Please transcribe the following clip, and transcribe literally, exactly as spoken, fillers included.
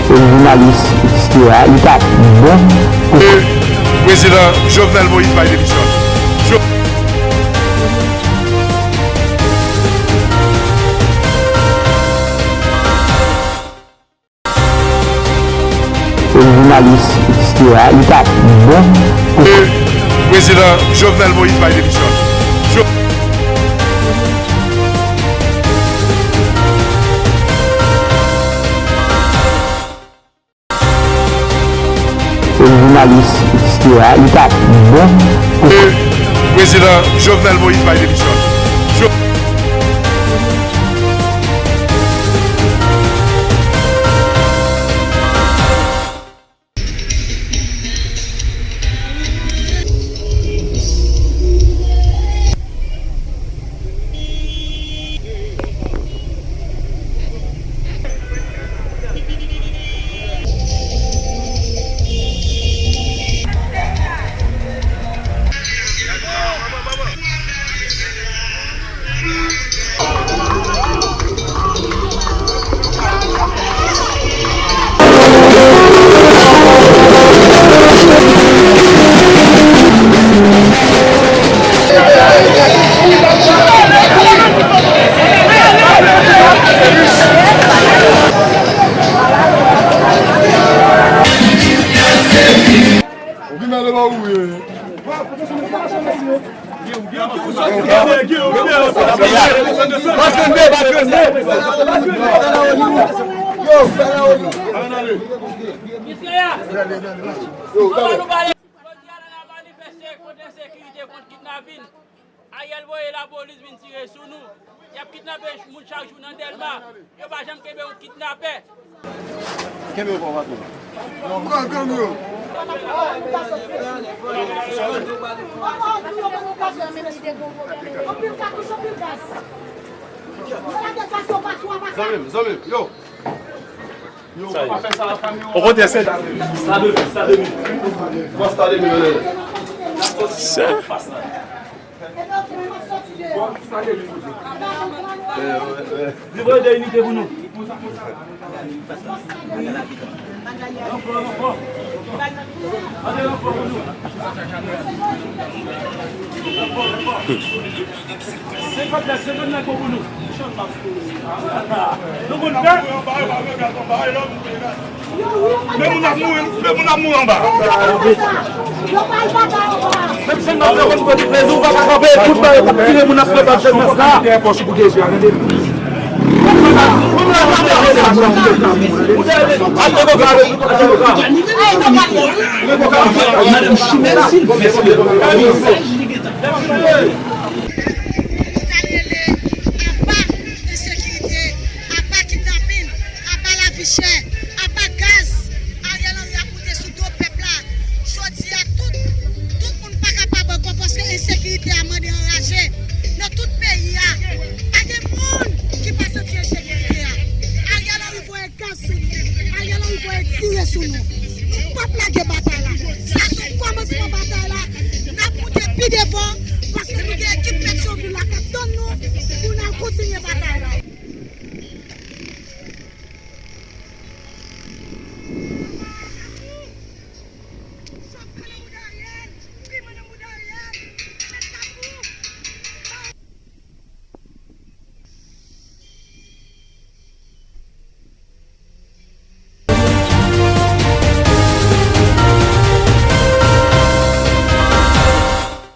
Jounalis Stewart, li t ap bon pou. Prezidan Jovenel Moïse bay demisyon l. Jo- Jounalis Stewart, li t ap bon pou. Prezidan Jovenel Moïse bay demisyon l. Jo- Jounalis Stewart, li t ap bon pou. Prezidan Jovenel Moïse bay demisyon l. Jo- Jodi a la n ap manifeste kont ensekirite, kont kidnapin. Ariel voye lapolis vin tire sou nou. Y ap kidnape moun chak jou nan Dèlma. Yo pa janm kenbe yon kidnapè. Kenbe yo fò, patwon. Pran gang yo. Zanmi m, zanmi m, yo. Yo, pa fè sa la fanmi. Okontrè, se. Stade de, Stade de. Pran Stade de, se. Viv de inite pou nou. Senkant nèg, senkant nèg bon pou nou. Nou konn fè. Men moun ap mouri, men moun ap mouri anba. Menm si n ap fè konn pran ti plezi, ou pa ka kanpe, tout bagay k ap tire moun ap pran bal sèl nan sa. Madanm Chimèla. Yo ta rele, apa ensekirite, apa kidnapin, apa lavi chè, apa gaz Ariel Henry ap moute sou do pèp la. Jodi a, tout, tout moun pa kapab ankò paske ensekirite a mande anraje nan tout peyi a. Pa gen moun ki pa santi ensekirite a. Ariel Henry voye gaz sou nou. Ariel Henry voye tire sou nou. Nou p ap lage batay la. Sa se kòmansman batay la. N ap moute pi devan, paske nou gen ekip Petyonvil la k ap tann nou pou n al kontinye batay la.